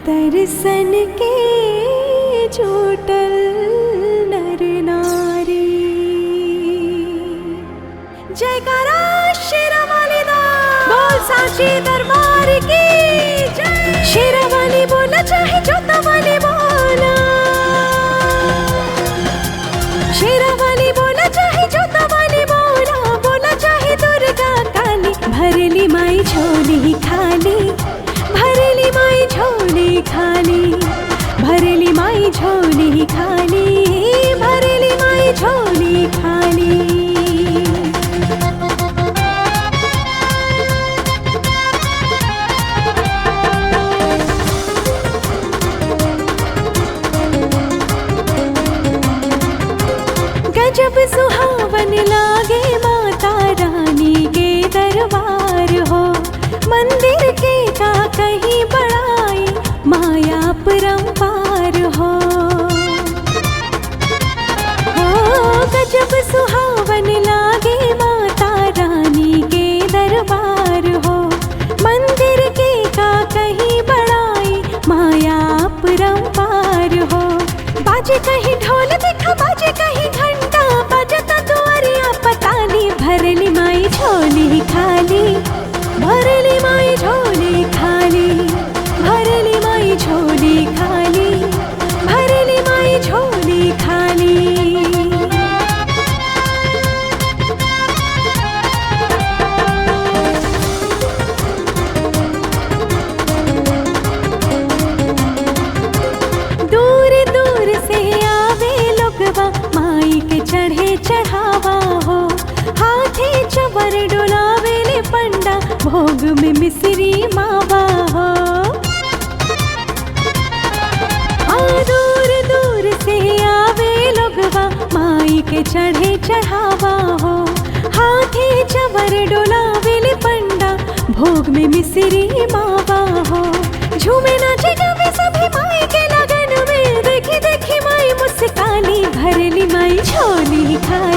दर्शन के जुटल नर नारी। जयकारा शेरावाली दा, बोल सांची दरबार की जय। शेरावाली बोला चाहे जोता वाली बोला, शेरावाली बोला चाहे जोता वाली बोला, बोला चाहे दुर्गा काली। भरली माई झोली खाली, भरली माई झोली खाली, भरली माई झोली खाली, भरली माई झोली खाली। गजब सुहावन लागे माता रानी के दरबार हो, मंदिर के का कहीं बड़ाई माया परंपार हो। हो गजब सुहावन लागे माता रानी के दरबार हो, मंदिर के का कहीं बड़ाई माया परंपार हो। बाजे कहीं ढोल देखा, बाजे कहीं घंटा, बजता दुआरिया पताली। भरली माई झोली खाली, भरली माई झोली खाली, भरली माई झोली खाली, भरली माई झोली खाली। दूर दूर से आवे लोगवा माई के चढ़े चढ़ावा हो, हाथे चवर डोलावे ले पंडा भोग में मिश्री मावा हो। हाँ दूर दूर से आवे लोगवा माई के चढ़े चढ़ावा हो, हाथे चवर डोलावे ले पंडा भोग में मिश्री मावा हो। झूमे नाचे गावे सभी माई के लगन में, देखी देखी माई मुस्काली। भरली माई झोली खाली।